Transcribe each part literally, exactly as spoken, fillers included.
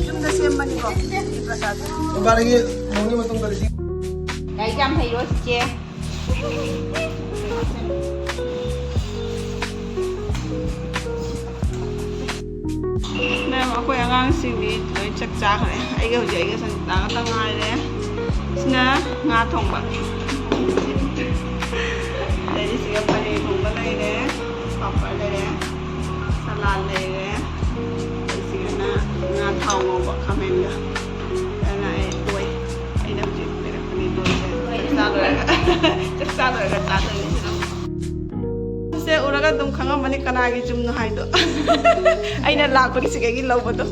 ꯌꯨꯝꯗ ꯁꯦꯝꯕꯅꯤꯀꯣ, ꯁꯤ ꯄ꯭ꯔꯁꯥꯗ꯫ ꯒꯥꯔꯤ ꯌꯥꯝ ꯍꯩꯔꯣ, ꯆꯤꯆꯦ꯫ ꯃꯦꯝ, ꯑꯩꯈꯣꯏ ꯑꯉꯥꯡꯁꯤꯡꯗꯤ ꯂꯣꯏ ꯆꯥꯛ ꯆꯥꯈ꯭ꯔꯦ꯫ ꯑꯩꯒ ꯍꯧꯖꯤꯛ, ꯑꯩꯒ ꯁꯟꯖꯤꯇꯥ ꯈꯛꯇ ꯉꯥꯏꯔꯦ꯫ ꯁꯤꯅ ꯉꯥ ꯊꯣꯡꯕ꯫ ꯑꯗꯩꯗꯤ ꯁꯤꯒ ꯄꯅꯤꯔ ꯊꯣꯡꯕ ꯂꯩꯔꯦ, ꯄꯥꯄꯔ ꯂꯩꯔꯦ, ꯁꯂꯥꯗ ꯂꯩꯔꯦ꯫ ꯑꯗꯩ ꯁꯤꯒꯅ ꯉꯥ ꯊꯥꯎ ꯉꯧꯕ, ꯈꯥꯃꯦꯟꯒ꯫ ꯑꯗꯨꯅ ꯑꯩ ꯂꯣꯏ꯫ ꯑꯩꯅ ꯍꯧꯖꯤꯛ ꯂꯩꯔꯛꯄꯅꯤ ꯂꯣꯏꯁꯦ꯫ ꯆꯥꯛ ꯆꯥ ꯂꯣꯏꯔꯒ꯫ ꯆꯥꯛ ꯆꯥ ꯂꯣꯏꯔꯒ ꯆꯥꯗꯣꯏꯅꯤ ꯁꯤꯅ꯫ ꯁꯦ ꯎꯔꯒ ꯑꯗꯨꯝ ꯈꯪꯉꯝꯃꯅꯤ ꯀꯅꯥꯒꯤ ꯌꯨꯝꯅꯣ ꯍꯥꯏꯗꯣ꯫ ꯑꯩꯅ ꯂꯥꯛꯄꯒꯤ ꯁꯤꯗꯒꯤ ꯂꯧꯕꯗꯣ꯫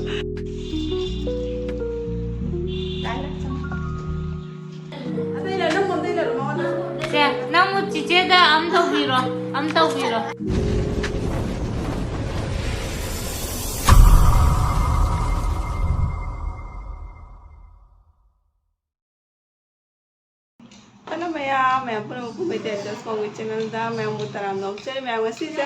ꯁꯦ, ꯅꯪ ꯆꯤꯆꯦꯗ ꯑꯝ ꯇꯧꯕꯤꯔꯣ, ꯑꯝ ꯇꯧꯕꯤꯔꯣ꯫ ꯍꯜꯂꯣ ꯃꯌꯥꯝ, ꯃꯌꯥꯝ ꯄꯨꯝꯅꯃꯛꯄꯨ ꯃꯩꯇꯩ ꯑꯦꯛꯇ꯭ꯔꯦꯁ ꯀꯣꯡꯒꯤ ꯆꯦꯅꯦꯜꯗ ꯃꯌꯥꯝꯕꯨ ꯇꯔꯥꯝꯅ ꯑꯣꯛꯆꯔꯤ꯫ ꯃꯌꯥꯝ ꯉꯁꯤꯁꯦ,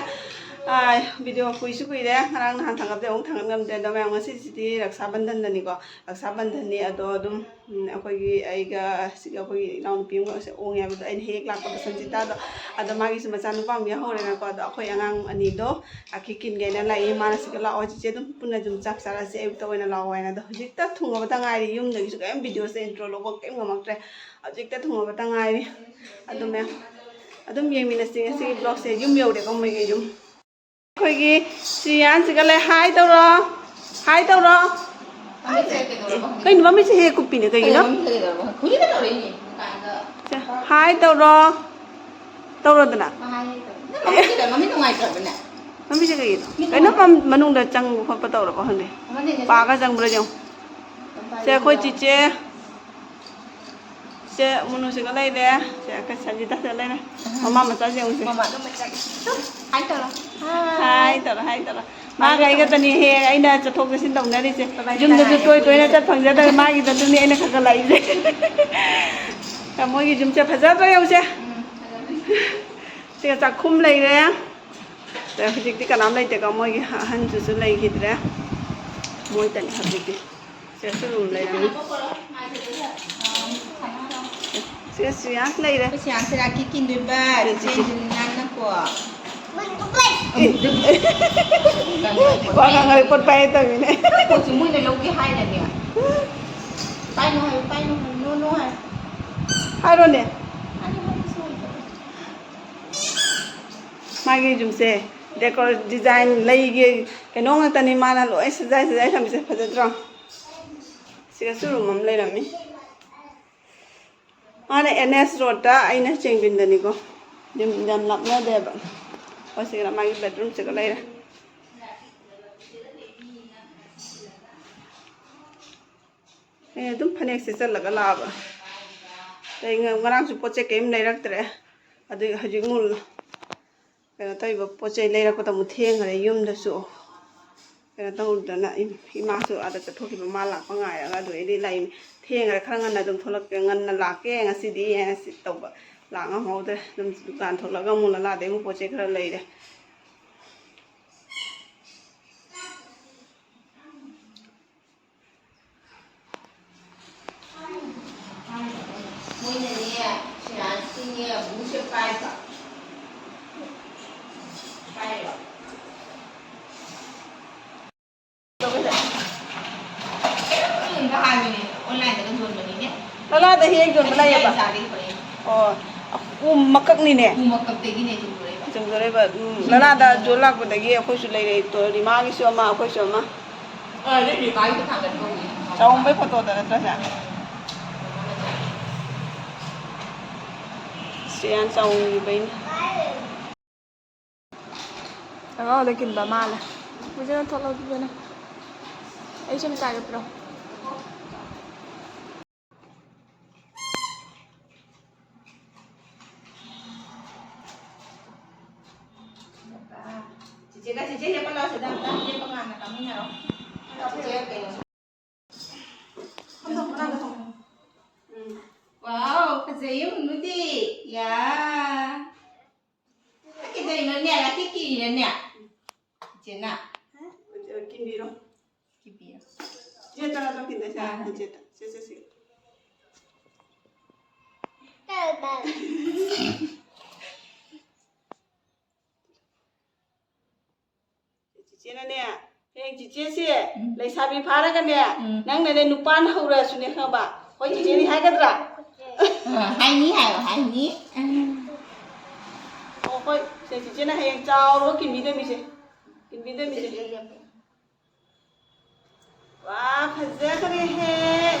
ꯑꯥ, ꯚꯤꯗꯤꯑꯣ ꯀꯨꯏꯁꯨ ꯀꯨꯏꯔꯦ, ꯉꯔꯥꯡ ꯅꯍꯥꯟ ꯊꯥꯡꯒꯠꯄꯗꯤ ꯑꯃꯨꯛ ꯊꯥꯡꯒꯠ ꯉꯝꯗ꯭ꯔꯦ꯫ ꯑꯗꯣ ꯃꯌꯥꯝ ꯉꯁꯤꯁꯤꯗꯤ ꯔꯛꯁꯥ ꯕꯟꯙꯟꯗꯅꯤꯀꯣ꯫ ꯔꯛꯁꯥ ꯕꯟꯙꯟꯅꯤ꯫ ꯑꯗꯣ ꯑꯗꯨꯝ, ꯎꯝ, ꯑꯩꯈꯣꯏꯒꯤ, ꯑꯩꯒ ꯁꯤꯒ ꯑꯩꯈꯣꯏꯒꯤ ꯏꯅꯥꯎꯅꯨꯄꯤ ꯑꯃꯒꯁꯦ ꯑꯣꯡꯉꯦ ꯍꯥꯏꯕꯗꯣ ꯑꯩꯅ ꯍꯦꯛ ꯂꯥꯛꯄꯗ ꯁꯟꯖꯤꯇꯥꯗꯣ, ꯑꯗꯣ ꯃꯥꯒꯤꯁꯨ ꯃꯆꯥꯅꯨꯄꯥ ꯑꯃ ꯌꯥꯎꯍꯧꯔꯦꯅꯀꯣ꯫ ꯑꯗꯣ ꯑꯩꯈꯣꯏ ꯑꯉꯥꯡ ꯑꯅꯤꯗꯣ ꯑꯀꯤ ꯀꯤꯟꯒꯩꯅ ꯂꯥꯛꯏ꯫ ꯃꯥꯅ ꯁꯤꯗ ꯂꯥꯛꯑꯣ ꯆꯤꯆꯦ, ꯑꯗꯨꯝ ꯄꯨꯟꯅ ꯑꯗꯨꯝ ꯆꯥꯛ ꯆꯥꯔꯁꯦ ꯑꯌꯨꯛꯇ ꯑꯣꯏꯅ ꯂꯥꯛꯑꯣ ꯍꯥꯏꯅ꯫ ꯑꯗꯣ ꯍꯧꯖꯤꯛꯇ ꯊꯨꯡꯉꯕꯇ ꯉꯥꯏꯔꯤ꯫ ꯌꯨꯝꯗꯒꯤꯁꯨ ꯀꯔꯤꯝ ꯚꯤꯗꯤꯑꯣꯁꯦ ꯏꯟꯇ꯭ꯔꯣ ꯂꯧꯕ ꯀꯔꯤꯝ ꯉꯝꯃꯛꯇ꯭ꯔꯦ꯫ ꯍꯧꯖꯤꯛꯇ ꯊꯨꯡꯉꯕꯇ ꯉꯥꯏꯔꯤ꯫ ꯑꯗꯨ ꯃꯌꯥꯝ ꯑꯗꯨꯝ ꯌꯦꯡꯃꯤꯟꯅꯁꯤ ꯉꯁꯤꯒꯤ ꯕ꯭ꯂꯣꯒꯁꯦ꯫ ꯌꯨꯝ ꯌꯧꯔꯦꯀꯣ ꯃꯣꯏꯒꯤ ꯌꯨꯝ꯫ ꯑꯩꯈꯣꯏꯒꯤ ꯁꯤꯌꯥꯟꯁꯤꯒ ꯂꯩ꯫ ꯍꯥꯏ ꯇꯧꯔꯣ, ꯍꯥꯏ ꯇꯧꯔꯣ꯫ ꯃꯃꯤꯠꯁꯦ ꯀꯩꯗꯧꯔꯕ ꯈꯪꯗꯦ꯫ ꯀꯩꯅꯣ ꯃꯃꯤꯠꯁꯦ ꯍꯦꯛ ꯀꯨꯞꯄꯤꯅꯦ ꯀꯩꯒꯤꯅꯣ? ꯀꯩꯅꯣ ꯃꯃꯤꯠꯁꯦ ꯀꯩꯗꯧꯔꯕ ꯈꯪꯗꯦ? ꯈꯨꯖꯤꯟꯗ ꯇꯧꯔꯛꯏꯅꯦ ꯀꯥꯏꯅ꯫ ꯁꯦ, ꯍꯥꯏ ꯇꯧꯔꯣ, ꯇꯧꯔꯣꯗꯅ꯫ ꯃꯥ ꯍꯥꯏ ꯇꯧꯔꯣ꯫ ꯅꯪ ꯃꯃꯤꯠꯁꯦ ꯀꯩꯅꯣ? ꯃꯃꯤꯠ ꯅꯨꯡꯉꯥꯏꯇ꯭ꯔꯕꯅꯦ? ꯃꯃꯤꯠꯁꯦ ꯀꯩꯒꯤꯅꯣ? ꯃꯤꯠ ꯀꯩꯅꯣ ꯅꯨꯡꯉꯥꯏ- ꯃꯅꯨꯡꯗ ꯆꯪꯕ ꯈꯣꯠꯄ ꯇꯧꯔꯕ ꯈꯪꯗꯦ꯫ ꯑꯃꯅꯦ ꯄꯥꯒ ꯆꯪꯕ꯭ꯔꯥ ꯌꯦꯡꯉꯨ꯫ ꯁꯦ, ꯑꯩꯈꯣꯏ ꯆꯤꯆꯦ꯫ ꯁꯦ, ꯃꯨꯅꯨꯁꯤꯒ ꯂꯩꯔꯦ꯫ ꯁꯦ, ꯑꯩꯈꯣꯏ ꯁꯟꯖꯤꯇꯥꯁꯤꯒ ꯂꯩꯔꯦ꯫ ꯃꯃꯥ ꯃꯆꯥꯁꯦ ꯌꯦꯡꯉꯨꯁꯦ꯫ ꯃꯃꯥ ꯑꯗꯨꯝ ꯃꯆꯥ꯫ ꯍꯥꯏ ꯇꯧꯔꯣ꯫ ꯍꯥꯏ ꯇꯧꯔꯣ, ꯍꯥꯏ ꯇꯧꯔꯣ꯫ ꯃꯥꯒ ꯑꯩꯒꯇꯅꯤ ꯍꯦꯛ ꯑꯩꯅ ꯆꯠꯊꯣꯛ ꯆꯠꯁꯤꯟ ꯇꯧꯅꯔꯤꯁꯦ꯫ ꯌꯨꯝꯗꯁꯨ ꯇꯣꯏ ꯇꯣꯏꯅ ꯆꯠ ꯐꯪꯖꯗꯕ ꯃꯥꯒꯤꯗ ꯑꯗꯨꯅꯤ ꯑꯩꯅ ꯈꯔ ꯈꯔ ꯂꯥꯛꯏꯁꯦ꯫ ꯃꯣꯏꯒꯤ ꯌꯨꯝꯁꯦ ꯐꯖꯗ꯭ꯔꯣ ꯌꯦꯡꯉꯨꯁꯦ꯫ ꯎꯝ, ꯐꯖꯕꯅꯤ꯫ ꯁꯤꯒ ꯆꯥꯛꯈꯨꯝ ꯂꯩꯔꯦ꯫ ꯑꯗ ꯍꯧꯖꯤꯛꯇꯤ ꯀꯅꯥꯝ ꯂꯩꯇꯦꯀꯣ, ꯃꯣꯏꯒꯤ ꯑꯍꯟꯗꯨꯁꯨ ꯂꯩꯈꯤꯗ꯭ꯔꯦ, ꯃꯣꯏꯇꯅꯤ ꯍꯧꯖꯤꯛꯇꯤ꯫ ꯁꯤꯗꯁꯨ ꯔꯨꯝ ꯂꯩꯔꯝꯃꯤ꯫ ꯁꯤꯗꯁꯨ ꯌꯥꯝ ꯂꯩꯔꯦ꯫ ꯑꯩꯈꯣꯏ ꯁꯤꯌꯥꯟ ꯁꯤꯔꯥꯛꯀꯤ ꯀꯤꯟꯗꯣꯏꯕ, ꯁꯤ, ꯁꯤ, ꯁꯤ꯫ ꯏꯆꯦ ꯖꯨꯂꯤꯅꯥꯅꯀꯣ꯫ ꯋꯥ ꯉꯥꯡꯉꯗꯤ ꯄꯣꯠ ꯄꯥꯏ ꯇꯧꯔꯤꯅꯦ꯫ ꯄꯣꯠꯁꯨ ꯃꯣꯏꯅ ꯂꯧꯒꯦ ꯍꯥꯏꯔꯅꯦ꯫ ꯄꯥꯏꯅꯨ ꯍꯥꯏꯌꯨ, ꯄꯥꯏꯅꯨ ꯍꯥꯏꯌꯨ, no, no ꯍꯥꯏꯌꯨ꯫ ꯍꯥꯏꯔꯣꯅꯦ꯫ ꯍꯥꯏꯌꯨ, ꯍꯥꯏꯌꯨ, ꯁꯣꯏꯗ꯭ꯔꯕꯅꯦ꯫ ꯃꯥꯒꯤ ꯌꯨꯝꯁꯦ decor design, ꯂꯩꯒꯤ ꯀꯩꯅꯣ ꯉꯥꯛꯇꯅꯤ ꯃꯥꯅ ꯂꯣꯏ ꯁꯖꯥꯏ ꯁꯖꯥꯏ ꯊꯝꯃꯤꯁꯦ, ꯐꯖꯗ꯭ꯔꯣ? ꯁꯤꯗꯁꯨ ꯔꯨꯝ ꯑꯃ ꯂꯩꯔꯝꯃꯤ꯫ ꯃꯥꯅ ꯑꯦꯟ ꯑꯦꯁ ꯔꯣꯗꯇ, ꯑꯩꯅ ꯆꯦꯡꯕꯤꯟꯗꯅꯤꯀꯣ꯫ ꯌꯨꯝ ꯌꯥꯝ ꯂꯥꯞꯅꯗꯦꯕ꯫ ꯍꯣꯏ, ꯁꯤꯒ ꯃꯥꯒꯤ ꯕꯦꯗꯔꯨꯝꯁꯤꯒ ꯂꯩꯔꯦ꯫ ꯑꯩ ꯑꯗꯨꯝ ꯐꯅꯦꯛ ꯁꯦꯠꯆꯜꯂꯒ ꯂꯥꯛꯑꯕ꯫ ꯑꯩ ꯉ-, ꯉꯔꯥꯡꯁꯨ ꯄꯣꯠ ꯆꯩ ꯀꯔꯤꯝ ꯂꯩꯔꯛꯇ꯭ꯔꯦ꯫ ꯑꯗꯨꯒꯤ ꯍꯧꯖꯤꯛ ꯑꯃꯨꯛ ꯀꯩꯅꯣ ꯇꯧꯔꯤꯕ, ꯄꯣꯠ ꯆꯩ ꯂꯩꯔꯛꯄꯗ ꯑꯃꯨꯛ ꯊꯦꯡꯈ꯭ꯔꯦ꯫ ꯌꯨꯝꯗꯁꯨ ꯀꯩꯅꯣ ꯇꯧꯗꯅ ꯏꯝ-, ꯏꯃꯥꯁꯨ ꯑꯥꯗ ꯆꯠꯊꯣꯛꯈꯤꯕ, ꯃꯥ ꯂꯥꯛꯄ ꯉꯥꯏꯔꯒ ꯑꯗꯨꯗꯩꯗꯤ ꯂꯩ-, ꯊꯦꯡꯈ꯭ꯔꯦ꯫ ꯈꯔ ꯉꯟꯅ ꯑꯗꯨꯝ ꯊꯣꯛꯂꯛꯀꯦ, ꯉꯟꯅ ꯂꯥꯛꯀꯦ ꯉꯁꯤꯗꯤ ꯍꯥꯏꯅ ꯁꯤ ꯇꯧꯕ, ꯂꯥꯛ ꯉꯝꯍꯧꯗ꯭ꯔꯦ꯫ ꯑꯗꯨꯝ ꯗꯨꯀꯥꯟ ꯊꯣꯛꯂꯛꯑꯒ ꯑꯃꯨꯛ ꯂꯂꯥꯗꯩ ꯑꯃꯨꯛ ꯄꯣꯠ ꯆꯩ ꯈꯔ ꯂꯩꯔꯦ꯫ ꯃꯣꯏꯅꯅꯦ, ꯁꯤꯔꯥꯟꯁꯤꯅꯦ, ꯕꯨꯁꯦ ꯄꯥꯏꯕ꯫ ꯄꯥꯏꯔꯣ꯫ ꯂꯂꯥꯗ ꯍꯦꯛ ꯌꯣꯟꯕ ꯂꯩꯌꯦꯕ꯫ ꯑꯣ, ꯎ ꯃꯀꯛꯅꯤꯅꯦ꯫ ꯎ ꯃꯀꯛꯇꯒꯤꯅꯦ ꯆꯨꯝꯗꯣꯔꯛꯏꯕ꯫ ꯆꯨꯝꯗꯣꯔꯛꯏꯕ, ꯎꯝ, ꯂꯂꯥꯗ ꯖꯣꯟ ꯂꯥꯛꯄꯗꯒꯤ ꯑꯩꯈꯣꯏꯁꯨ ꯂꯩꯔꯛꯑꯦ꯫ ꯔꯤꯃꯥꯒꯤꯁꯨ ꯑꯃ, ꯑꯩꯈꯣꯏꯁꯨ ꯑꯃ꯫ ꯑ, ꯅꯣꯏ ꯔꯤꯃꯥꯒꯤꯗꯣ ꯊꯥꯡꯒꯠꯄ ꯎꯏ꯫ ꯆꯥꯎꯝꯕꯩ ꯐꯣꯇꯣꯗ ꯅꯠꯇ꯭ꯔꯁꯦ? ꯁ꯭ꯔꯤꯌꯥꯟ ꯆꯥꯎꯝꯈꯤꯕꯩꯅꯦ꯫ ꯊꯣꯡꯅꯥꯎꯗ ꯈꯤꯟꯕ ꯃꯥꯜꯂꯦ꯫ ꯐꯖꯅ ꯊꯣꯛꯂꯛꯑꯣ, ꯐꯖꯅ꯫ ꯑꯩ ꯁꯨꯝ ꯆꯥꯒꯦ ꯄꯤꯔꯛꯑꯣ꯫ ꯆꯤꯆꯦꯒ, ꯆꯤꯆꯦ ꯂꯦꯞꯄ ꯂꯥꯎ ꯁꯤꯗ ꯑꯝꯇ꯫ ꯂꯦꯞꯄ ꯉꯥꯟꯅ ꯀꯥꯃꯤꯟꯅꯔꯣ꯫ ꯆꯤꯆꯦ ꯀꯩꯅꯣ꯫ ꯎꯝ꯫ ꯋꯥꯎ, ꯐꯖꯩꯌꯦ ꯃꯨꯅꯨꯗꯤ꯫ ꯌꯥ꯫ ꯀꯩꯗꯧꯔꯤꯅꯣꯅꯦ? ꯂꯥꯛꯀꯤ ꯀꯤꯔꯤꯔꯅꯦ? ꯆꯦꯅ꯫ ꯀꯤꯟꯕꯤꯔꯣ꯫ ꯀꯤꯟꯕꯤꯔꯣ꯫ ꯆꯦ ꯇꯔꯥ ꯇꯔꯨꯛ ꯀꯤꯟꯗꯣꯏꯁꯦ꯫ ꯑꯥ꯫ ꯆꯦ ꯇ-, ꯆꯦ, ꯆꯦ, ꯆꯦ꯫ ꯆꯤꯆꯦꯅꯅꯦ, ꯍꯌꯦꯡ ꯆꯤꯆꯦꯁꯦ ꯎꯝ꯫ ꯂꯩꯁꯥꯕꯤ ꯐꯥꯔꯒꯅꯦ, ꯎꯝ꯫ ꯅꯪꯅꯅꯦ ꯅꯨꯄꯥꯅ ꯍꯧꯔꯛꯑꯁꯨꯅꯦ ꯈꯪꯉꯕ? ꯍꯣꯏ ꯆꯤꯆꯦꯅꯤ ꯍꯥꯏꯒꯗ꯭ꯔꯥ? ꯑ, ꯍꯥꯏꯅꯤ ꯍꯥꯏꯌꯣ, ꯍꯥꯏꯅꯤ꯫ ꯑ꯫ ꯑꯣ, ꯍꯣꯏ, ꯁꯦ ꯆꯤꯆꯦꯅ ꯍꯌꯦꯡ ꯆꯥꯎꯔꯒ ꯀꯤꯟꯕꯤꯗꯣꯏꯃꯤꯁꯦ꯫ ꯀꯤꯟꯕꯤꯗꯣꯏꯃꯤꯁꯦ꯫ ꯋꯥ, ꯐꯖꯈ꯭ꯔꯦꯍꯦ꯫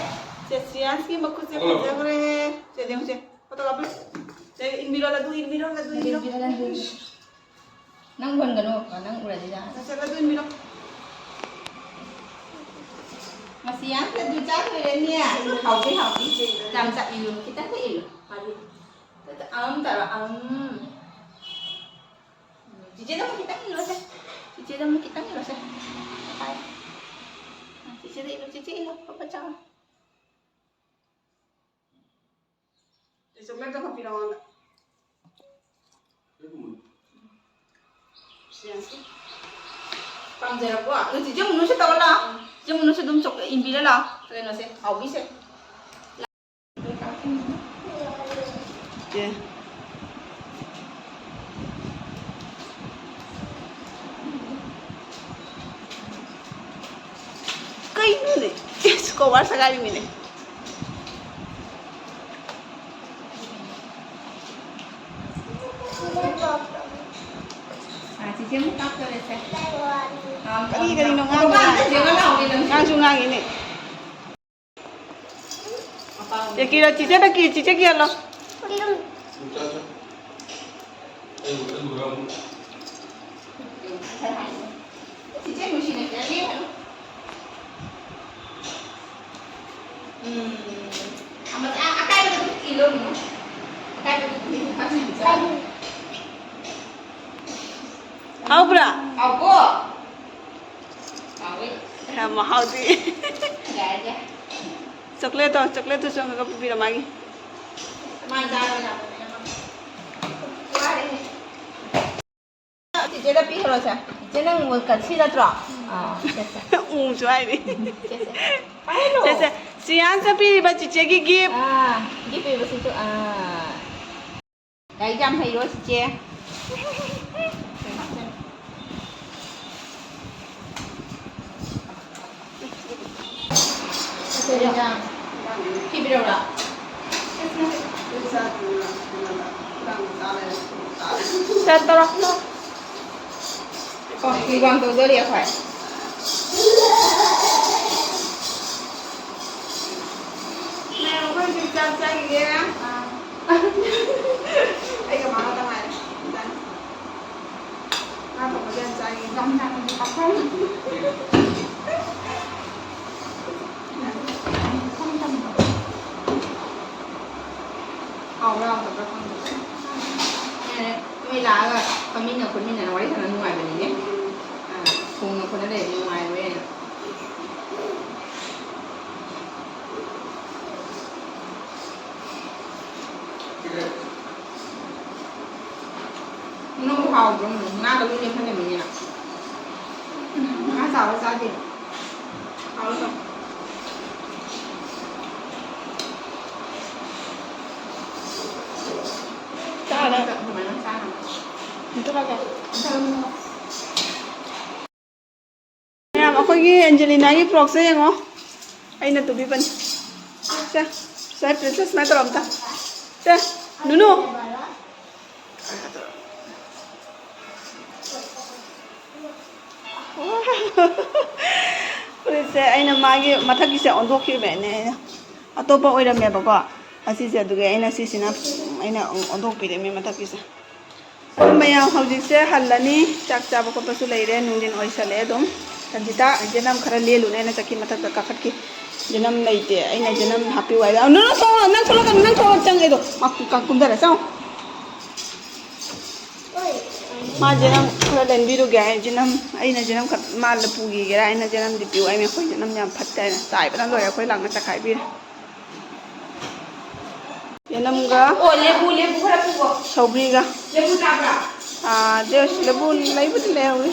ꯁꯦ ꯁ꯭ꯔꯤꯌꯥꯟꯁꯀꯤ ꯃꯈꯨꯠꯁꯦ ꯐꯖꯈ꯭ꯔꯦꯍꯦ꯫ ꯁꯦ ꯌꯦꯡꯉꯨꯁꯦ꯫ ꯐꯣꯇꯣ ꯀꯥꯞꯄꯤꯌꯨ꯫ ꯁꯦ ꯏꯟꯕꯤꯔꯣ, ꯂꯗꯨ ꯏꯟꯕꯤꯔꯣ, ꯂꯗꯨ ꯏꯟꯕꯤꯔꯣ꯫ ꯅꯪ ꯎꯍꯟꯒꯅꯨ, ꯅꯪ ꯎꯔꯗꯤ ꯌꯥꯔꯦ꯫ ꯁꯦ ꯂꯗꯨ ꯏꯟꯕꯤꯔꯣ꯫ ꯃꯁꯤ ꯌꯥꯝ ꯂꯗꯨ ꯆꯥꯗꯣꯏꯔꯅꯦ꯫ ꯍꯥꯎꯗꯤ ꯍꯥꯎꯗꯤ꯫ ꯌꯥꯝ ꯆꯥ ꯏꯜꯂꯨ, ꯈꯤꯇꯪ ꯈꯛ ꯏꯜꯂꯨ꯫ ꯃꯥꯗꯤ ꯑꯝ ꯇꯧꯔꯣ, ꯑꯝ꯫ ꯆꯤꯆꯦꯗ ꯑꯃꯨꯛ ꯈꯤꯇꯪ ꯏꯜꯂꯣꯁꯦ꯫ ꯆꯤꯆꯦꯗ ꯑꯃꯨꯛ ꯈꯤꯇꯪ ꯏꯜꯂꯣꯁꯦ꯫ ꯆꯤꯆꯦꯗ ꯏꯜꯂꯣ, ꯆꯤꯆꯦ ꯏꯜꯂꯣ, ꯄꯄꯥ ꯆꯥꯎ꯫ ꯆꯣꯀ꯭ꯂꯦꯠꯇꯣ ꯈꯔ ꯄꯤꯔꯛꯑꯣ ꯑꯉꯣꯟꯗ꯫ ꯄꯥꯝꯖꯔꯛꯄꯣ? ꯑꯗꯨ ꯆꯤꯆꯦ ꯃꯨꯟꯅꯨꯁꯨ ꯇꯧꯔ ꯂꯥꯛꯑꯣ꯫ ꯆꯤꯆꯦ ꯃꯨꯟꯅꯨꯁꯨ ꯑꯗꯨꯝ ꯆꯣꯀ꯭ꯂꯦꯠ ꯏꯟꯕꯤꯔ ꯂꯥꯛꯑꯣ꯫ ꯀꯩꯅꯣꯁꯦ, ꯍꯥꯎꯕꯤꯁꯦ꯫ ꯆꯦ꯫ ꯀꯩꯅꯣꯅꯦ? ꯏꯁ, ꯀꯣꯕꯔ ꯁꯒꯥꯏꯔꯤꯃꯤꯅꯦ꯫ ꯑꯥ, ꯆꯤꯆꯦ ꯑꯃꯨꯛ ꯀꯥꯞꯇꯣꯔꯦꯁꯦ꯫ ꯀꯔꯤ ꯀꯔꯤꯅꯣ ꯉꯥꯡꯉꯤꯅꯦ? ꯉꯥꯡꯁꯨ ꯉꯥꯡꯉꯤꯅꯦ꯫ ꯆꯦ ꯀꯤꯔꯣ, ꯆꯤꯆꯦꯗ ꯀꯤ, ꯆꯤꯆꯦ ꯀꯤꯍꯜꯂꯣ꯫ ꯆꯤꯆꯦ ꯅꯨꯡꯁꯤꯅ ꯈꯤꯇꯪ ꯌꯦꯡꯍꯜꯂꯨ꯫ ꯎꯝ꯫ ꯑꯃ-, ꯑ-, ꯑꯀꯥꯏꯕꯗꯨ ꯏꯜꯂꯣ, ꯏꯜꯂꯣ꯫ ꯑꯀꯥꯏꯕꯗꯨ ꯏꯜꯂꯣ꯫ ꯍꯥꯎꯕ꯭ꯔꯥ? ꯍꯥꯎꯀꯣ? ꯍꯥꯎꯋꯤ꯫ ꯌꯥꯝ ꯃꯍꯥꯎꯗꯤ꯫ ꯌꯥꯔꯦ, ꯌꯥꯔꯦ꯫ ꯆꯣꯀ꯭ꯂꯦꯠꯇꯣ, ꯆꯣꯀ꯭ꯂꯦꯠꯇꯨꯁꯨ ꯑꯃꯒ ꯄꯨꯕꯤꯔꯣ ꯃꯥꯒꯤ꯫ ꯃꯥ ꯆꯥꯔꯣ, ꯌꯥꯝ ꯋꯥꯔꯦ꯫ ꯆꯤꯆꯦꯗ ꯄꯤꯈ꯭ꯔꯣꯁꯦ꯫ ꯆꯦ, ꯅꯪ ꯀꯠꯁꯤ ꯅꯠꯇ꯭ꯔꯣ? ꯑꯥ, ꯁꯦ, ꯁꯦ꯫ ꯎꯁꯨ ꯍꯥꯏꯔꯤ꯫ ꯁꯦ, ꯁꯦ꯫ ꯄꯥꯏꯍꯜꯂꯣ꯫ ꯁꯦ, ꯁꯦ꯫ ꯁꯤꯌꯥꯟꯁ ꯄꯤꯔꯤꯕ ꯆꯤꯆꯦꯒꯤ ꯒꯤꯐ꯫ ꯑꯥ, ꯒꯤꯐ ꯄꯤꯕꯁꯤꯁꯨ, ꯑꯥ꯫ ꯂꯥꯏꯔꯤꯛ ꯌꯥꯝ ꯍꯩꯔꯣ, ꯆꯤꯆꯦ꯫ ꯁꯤ ꯄꯤꯔꯛꯎꯔꯥ? ꯁꯦ, ꯇꯧꯔꯣ꯫ ꯀꯣ, ꯃꯨꯛꯕꯥꯡ ꯇꯧꯗꯣꯔꯤ ꯑꯩꯈꯣꯏ꯫ ꯃꯌꯥꯝ, ꯑꯩꯈꯣꯏ ꯍꯧꯖꯤꯛ ꯆꯥꯛ ꯆꯥꯈꯤꯒꯦ꯫ ꯑꯩꯒ ꯃꯥꯒ ꯉꯥꯏꯔꯦ꯫ ꯉꯥ ꯊꯣꯡꯕꯁꯦ ꯌꯥꯝ ꯆꯥꯅꯤꯡꯉꯦ꯫ ꯌꯥꯝ ꯆꯥꯅꯤꯡꯉꯦ꯫ ꯄꯥꯐꯣꯔ꯫ ꯍꯥꯎꯕ꯭ꯔꯥ ꯍꯥꯎꯇꯕ꯭ꯔꯥ ꯈꯪꯗꯦ꯫ ꯑꯦ, ꯅꯣꯏ ꯂꯥꯛꯑꯒ ꯐꯝꯃꯤꯟꯅ ꯈꯣꯠꯃꯤꯟꯅꯅ ꯋꯥꯔꯤ ꯁꯥꯟꯅ ꯅꯨꯡꯉꯥꯏꯕꯅꯤꯅꯦ꯫ ꯑꯥ, ꯊꯣꯡꯅ ꯈꯣꯠꯅ ꯂꯩꯔꯗꯤ ꯅꯨꯡꯉꯥꯏꯔꯣꯏꯅ꯫ ꯅꯪ ꯍꯥꯎꯕ꯭ꯔꯣ? ꯉꯥꯒ ꯂꯣꯏ ꯂꯦꯝꯍꯜꯂꯝꯃꯤꯅꯦ ꯅꯪ꯫ ꯉꯥ ꯆꯥꯕ ꯆꯥꯗꯦ꯫ ꯍꯥꯎꯕ꯭ꯔꯣ? ꯆꯥꯔꯦ꯫ ꯑꯗꯨꯃꯥꯏꯅ ꯆꯥꯅꯕ꯫ ꯃꯨꯊꯠꯂꯒꯦ꯫ ꯃꯨꯊꯠꯂꯣ, ꯃꯨꯊꯠꯂꯣ꯫ ꯃꯌꯥꯝ, ꯑꯩꯈꯣꯏꯒꯤ ꯑꯦꯟꯖꯦꯂꯤꯅꯥꯒꯤ ꯐ꯭ꯔꯣꯛꯁꯦ ꯌꯦꯡꯉꯣ, ꯑꯩꯅ ꯇꯨꯕꯤꯕꯅꯤ꯫ ꯁꯦ, ꯁꯦ, ꯄ꯭ꯔꯤꯟꯁꯦꯁ ꯁꯨꯃꯥꯏꯅ ꯇꯧꯔꯣ ꯑꯝꯇ꯫ ꯁꯦ, ꯅꯨꯅꯨ꯫ ꯐꯨꯔꯤꯠꯁꯦ ꯑꯩꯅ ꯃꯥꯒꯤ ꯃꯊꯛꯀꯤꯁꯦ ꯑꯣꯟꯊꯣꯛꯈꯤꯕꯅꯦ ꯑꯩꯅ, ꯑꯇꯣꯞꯄ ꯑꯣꯏꯔꯝꯃꯦꯕꯀꯣ ꯑꯁꯤꯁꯦ, ꯑꯗꯨꯒꯤ ꯑꯩꯅ ꯁꯤꯁꯤꯅ ꯑꯩꯅ ꯑꯣꯟꯊꯣꯛꯄꯤꯔꯦ ꯃꯤ ꯃꯊꯛꯀꯤꯁꯦ꯫ ꯑꯗꯨ ꯃꯌꯥꯝ ꯍꯧꯖꯤꯛꯁꯦ ꯍꯜꯂꯅꯤ, ꯆꯥꯛ ꯆꯥꯕ ꯈꯣꯠꯄꯁꯨ ꯂꯩꯔꯦ, ꯅꯨꯡꯊꯤꯟ ꯑꯣꯏꯁꯜꯂꯛꯑꯦ ꯑꯗꯨꯝ꯫ ꯔꯟꯖꯤꯇꯥ, ꯖꯦꯅꯝ ꯈꯔ ꯂꯦꯜꯂꯨꯅꯦꯅ ꯆꯠꯈꯤ, ꯃꯊꯛꯇ ꯀꯥꯈꯠꯈꯤ꯫ ꯖꯦꯅꯝ ꯂꯩꯇꯦ, ꯑꯩꯅ ꯖꯦꯅꯝ ꯍꯥꯞꯄꯤꯌꯨ ꯍꯥꯏꯗ, "ꯅꯪ ꯊꯣꯛꯑꯣ, ꯅꯪ ꯊꯣꯛꯂꯛꯀꯅꯨ, ꯅꯪ ꯊꯣꯛꯑꯣ, ꯆꯪꯉꯦ ꯑꯗꯣ ꯃꯥ ꯀꯨ-, ꯀ-, ꯀꯨꯝꯊꯔ ꯆꯪꯉꯣ꯫ ꯃꯥ ꯖꯦꯅꯝ ꯈꯔ ꯂꯦꯟꯕꯤꯔꯨꯒꯦ ꯍꯥꯏ, ꯖꯦꯅꯝ, ꯑꯩꯅ ꯖꯦꯅꯝ ꯈꯔ ꯃꯥ ꯄꯨꯈꯤꯒꯦꯔꯥ, ꯑꯩꯅ ꯖꯦꯅꯝꯗꯤ ꯄꯤꯌꯨ ꯍꯥꯏꯃꯤ, ꯑꯩꯈꯣꯏ ꯖꯦꯅꯝ ꯌꯥꯝ ꯐꯠꯇꯦ ꯍꯥꯏꯅ ꯆꯥꯏꯕꯅ ꯂꯣꯏꯔꯦ, ꯑꯩꯈꯣꯏ ꯂꯥꯡꯅ ꯆꯈꯥꯏꯕꯤꯔꯦ꯫ ꯌꯦꯅꯝꯒ ꯑꯣ, ꯂꯦꯕꯨ, ꯂꯦꯕꯨ ꯈꯔ ꯄꯨꯒꯣ꯫ ꯁꯧꯒ꯭ꯔꯤꯒ꯫ ꯂꯦꯕꯨ ꯆꯥꯕ꯭ꯔꯥ? ꯑꯥ, ꯖꯦꯁ, ꯂꯦꯕꯨ ꯂꯩꯕꯨꯗꯤ ꯂꯩꯍꯧꯔꯤ꯫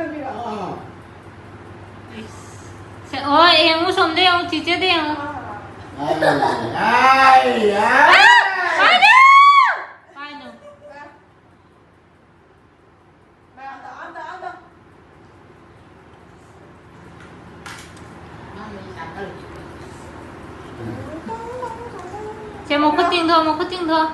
ꯅꯝꯕꯤꯔꯛꯑꯣ꯫ ꯁꯦ, ꯍꯣꯏ, ꯌꯦꯡꯉꯨ, ꯁꯣꯝꯗ ꯌꯦꯡꯉꯨ, ꯆꯤꯆꯦꯗ ꯌꯦꯡꯉꯨ꯫ ꯑꯥꯏ, ꯑꯥꯏ, ꯑꯥꯏ꯫ ꯄꯥꯏꯅꯨ꯫ ꯁꯦ, ꯃꯈꯨꯠ ꯇꯤꯡꯊꯣꯛ, ꯃꯈꯨꯠ ꯇꯤꯡꯊꯣꯛ꯫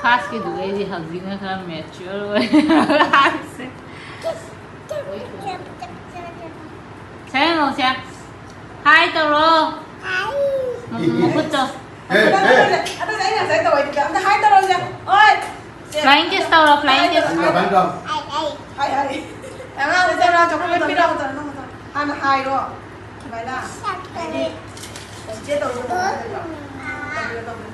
ꯐꯥꯁꯀꯤꯗꯨꯗꯩꯗꯤ ꯍꯧꯖꯤꯛꯅ ꯈꯔ mature ꯑꯣꯏ꯫ ꯁꯦ, ꯃꯧꯁꯦ꯫ Hi ꯇꯧꯔꯣ꯫ ꯃꯈꯨꯠꯇꯣ꯫ ꯑꯗꯨꯗꯤ ꯑꯩꯅ ꯉꯁꯥꯏ ꯇꯧꯔꯤꯗꯨꯗ ꯑꯝꯇ ꯍꯥꯏ ꯇꯧꯔꯁꯦ꯫ ꯍꯣꯏ꯫ ꯁꯦ, flying kiss ꯇꯧꯔꯣ, flying kiss꯫ ꯍꯥꯏ, ꯍꯥꯏ꯫ ꯑꯉꯥꯡ ꯃꯆꯥ ꯆꯣꯀ꯭ꯂꯦꯠ ꯄꯤꯔꯛꯑꯣ꯫ ꯍꯥꯟꯅ ꯍꯥꯏꯔꯣ꯫ ꯁꯨꯃꯥꯏꯅ꯫ ꯍꯥꯏꯗꯤ, ꯆꯤꯆꯦ ꯇꯧꯔꯣ꯫ ꯇꯧꯕꯤꯔꯣ, ꯇꯧꯕꯤꯔꯣ꯫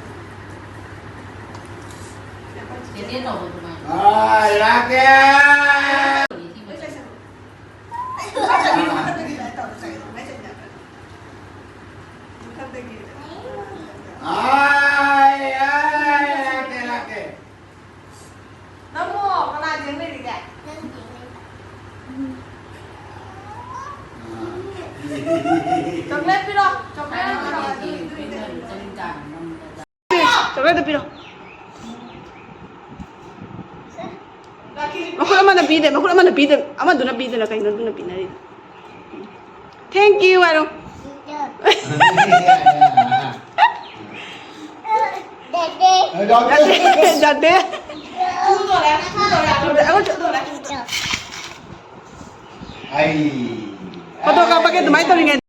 ꯆꯦꯆꯦ ꯇꯧꯕ ꯑꯗꯨꯃꯥꯏꯅ꯫ ꯍꯣꯏ, ꯂꯥꯛꯀꯦ꯫ ꯃꯊꯛꯇꯒꯤ꯫ ꯑꯥꯏ, ꯑꯥꯏ, ꯂꯥꯛꯀꯦ, ꯂꯥꯛꯀꯦ꯫ ꯅꯪꯕꯨ ꯀꯅꯥ ꯌꯦꯡ ꯂꯩꯔꯤꯒꯦ? ꯆꯣꯀ꯭ꯂꯦꯠ ꯄꯤꯔꯣ, ꯆꯣꯀ꯭ꯂꯦꯠ ꯄꯤꯔꯣ꯫ ꯆꯣꯀ꯭ꯂꯦꯠ ꯄꯤꯔꯣ꯫ ꯃꯈꯨꯠ ꯑꯃꯅ ꯄꯤꯗꯦ, ꯃꯈꯨꯠ ꯑꯃꯅ ꯄꯤꯗꯦ, ꯑꯃꯗꯨꯅ ꯄꯤꯗꯅ ꯀꯩꯅꯣ ꯑꯗꯨꯅ ꯄꯤꯅꯔꯤꯗꯣ? Thank you ꯍꯥꯏꯔꯣ꯫ ꯌꯥꯗꯦ꯫ ꯐꯣꯇꯣ ꯀꯥꯞꯄꯒꯦ ꯑꯗꯨꯃꯥꯏꯅ ꯇꯧꯔꯤꯉꯩꯗ꯫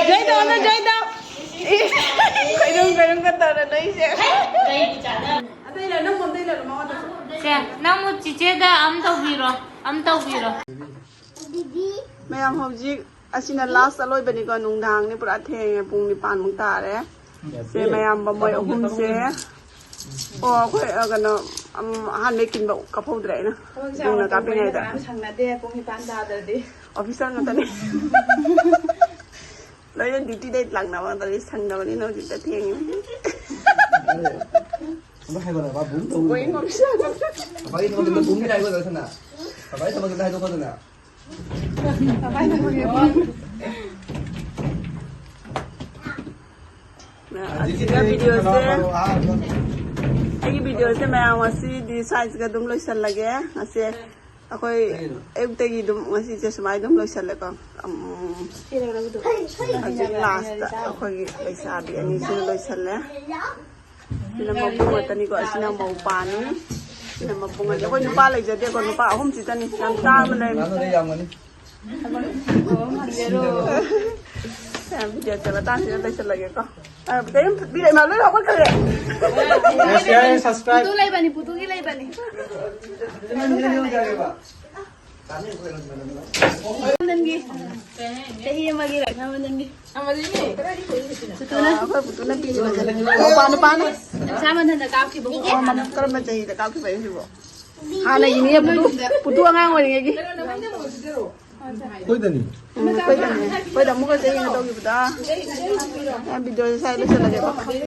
ꯖꯣꯏꯗ, ꯑꯃ ꯖꯣꯏꯗ꯫ ꯈꯣꯏꯔꯨꯝ ꯈꯣꯏꯔꯨꯝꯒ ꯇꯧꯔ ꯅꯣꯏꯁꯦ꯫ ꯑꯇꯩ ꯂꯩ, ꯅꯪ ꯑꯝꯇ ꯂꯩꯔꯣ ꯃꯉꯣꯟꯗꯁꯨ꯫ ꯁꯦ, ꯅꯪꯕꯨ ꯆꯤꯆꯦꯗ ꯑꯝ ꯇꯧꯕꯤꯔꯣ, ꯑꯝ ꯇꯧꯕꯤꯔꯣ꯫ ꯃꯌꯥꯝ ꯍꯧꯖꯤꯛ ꯑꯁꯤꯅ ꯂꯥꯁ ꯑꯂꯣꯏꯕꯅꯤꯀꯣ, ꯅꯨꯡꯗꯥꯡꯅꯤ, ꯄꯨꯔꯥ ꯊꯦꯡꯉꯦ, ꯄꯨꯡ ꯅꯤꯄꯥꯟꯃꯨꯛ ꯇꯥꯔꯦ꯫ ꯁꯦ ꯃꯌꯥꯝꯕ ꯃꯣꯏ ꯑꯍꯨꯝꯁꯦ꯫ ꯑꯣ, ꯑꯩꯈꯣꯏ, ꯑ, ꯀꯩꯅꯣ, ꯑꯝ, ꯑꯍꯥꯟꯕꯩ ꯀꯤꯟꯕ ꯀꯥꯞꯍꯧꯗ꯭ꯔꯦ ꯑꯩꯅ꯫ ꯊꯕꯛ ꯏꯟꯖꯥꯡ ꯌꯨꯝꯗ ꯃꯇꯝ ꯀꯥꯞꯄꯤꯉꯩꯗ꯫ ꯀꯅꯥꯝ ꯁꯪꯅꯗꯦ, ꯄꯨꯡ ꯅꯤꯄꯥꯟ ꯇꯥꯗ꯭ꯔꯗꯤ꯫ ꯑꯣꯐꯤꯁꯔ ꯉꯥꯛꯇꯅꯤ꯫ ꯂꯣꯏꯅ ꯗ꯭ꯌꯨꯇꯤꯗꯩ ꯂꯥꯛꯅꯕ ꯉꯥꯛꯇꯅꯤ, ꯁꯪꯗꯕꯅꯤꯅ ꯍꯧꯖꯤꯛꯇ ꯊꯦꯡꯉꯤ꯫ ꯑꯃ ꯍꯥꯏꯕ ꯅꯠꯇ꯭ꯔꯣ? ꯕꯨꯝ ꯇꯧ ꯂꯩ꯫ ꯕꯣꯏꯡ ꯑꯣꯐꯤꯁꯔ ꯉꯥꯛꯇ꯫ ꯕꯥꯏ, ꯊꯕꯛ ꯑꯝꯇ ꯕꯨꯝ ꯍꯥꯏꯒꯣ ꯗꯁꯅ꯫ ꯕꯥꯏ, ꯊꯕꯛ ꯑꯝꯇ ꯍꯥꯏꯗꯣꯛꯀꯣꯗꯅ꯫ ꯑꯁꯤꯒ ꯚꯤꯗꯤꯑꯣꯁꯦ, ꯑꯩꯒꯤ ꯚꯤꯗꯤꯑꯣꯁꯦ ꯃꯌꯥꯝ ꯉꯁꯤꯗꯤ ꯁ꯭ꯋꯥꯏꯁꯤꯒ ꯑꯗꯨꯝ ꯂꯣꯏꯁꯜꯂꯒꯦ꯫ ꯉꯁꯤ ꯑꯩꯈꯣꯏ ꯑꯌꯨꯛꯇꯒꯤ ꯑꯗꯨꯝ ꯉꯁꯤꯁꯦ ꯁꯨꯃꯥꯏꯅ ꯑꯗꯨꯝ ꯂꯣꯏꯁꯜꯂꯦꯀꯣ꯫ ꯎꯝ, ꯍꯧꯖꯤꯛ ꯂꯥꯁꯇ ꯑꯩꯈꯣꯏꯒꯤ ꯂꯩꯁꯥꯕꯤ ꯑꯅꯤꯁꯤꯅ ꯂꯣꯏꯁꯜꯂꯦ꯫ ꯁꯤꯅ ꯃꯕꯨꯡ ꯉꯥꯛꯇꯅꯤꯀꯣ, ꯑꯁꯤꯅ ꯃꯧ ꯄꯥꯅꯤ, ꯁꯤꯅ ꯃꯕꯨꯡ ꯉꯥꯛꯇꯅꯤ꯫ ꯑꯩꯈꯣꯏ ꯅꯨꯄꯥ ꯂꯩꯖꯗꯦꯀꯣ, ꯅꯨꯄꯥ ꯑꯍꯨꯝꯁꯤꯗꯅꯤ꯫ ꯌꯥꯝ ꯇꯥꯡꯅ ꯂꯩꯔꯝꯃꯤ꯫ ꯉꯥꯅꯨꯗ ꯌꯥꯝꯒꯅꯤ꯫ ꯚꯤꯗꯤꯑꯣꯁꯦ ꯃꯇꯥꯡꯁꯤꯗ ꯂꯣꯏꯁꯤꯜꯂꯒꯦꯀꯣ꯫ ꯑ, ꯀꯔꯤꯝ ꯄꯤꯔꯛꯏ ꯃꯥ ꯂꯣꯏ ꯍꯧꯒꯠꯈ꯭ꯔꯦ꯫ Share, subscribe. ꯄꯨꯇꯨ ꯂꯩꯕꯅꯤ, ꯄꯨꯇꯨꯒꯤ ꯂꯩꯕꯅꯤ꯫ ꯅꯪꯒꯤ ꯆꯍꯤ ꯑꯃꯒꯤ ꯔꯛꯅꯕ ꯅꯪꯒꯤ꯫ ꯄꯨꯇꯨꯅ꯫ ꯑꯩꯈꯣꯏ ꯄꯨꯇꯨꯅ ꯄꯤꯔꯤꯕꯁꯦ꯫ ꯃꯄꯥ ꯅꯨꯄꯥꯅ꯫ ꯅꯆꯥ ꯃꯊꯟꯇ ꯀꯥꯞꯈꯤꯕꯀꯣ꯫ ꯑꯣ, ꯃꯃ-, ꯀꯔꯝꯕ ꯆꯍꯤꯗ ꯀꯥꯞꯈꯤꯕ ꯑꯩꯁꯤꯕꯣ? ꯍꯥꯟꯅꯒꯤꯅꯦ ꯄꯨꯇꯨ, ꯄꯨꯇꯨ ꯑꯉꯥꯡ ꯑꯣꯏꯔꯤꯉꯩꯒꯤ꯫ ꯑꯩꯈꯣꯏꯗꯅꯤ꯫ ꯎꯝ, ꯑꯩꯈꯣꯏꯗꯅꯦ꯫ ꯑꯩꯈꯣꯏꯗ ꯑꯃꯨꯛꯀ ꯆꯍꯤ ꯑꯃ ꯇꯧꯈꯤꯕꯗ꯫ ꯑ, ꯚꯤꯗꯤꯑꯣꯁꯦ ꯁ꯭ꯋꯥꯏꯗ ꯂꯣꯏꯁꯤꯜꯂꯒꯦꯀꯣ꯫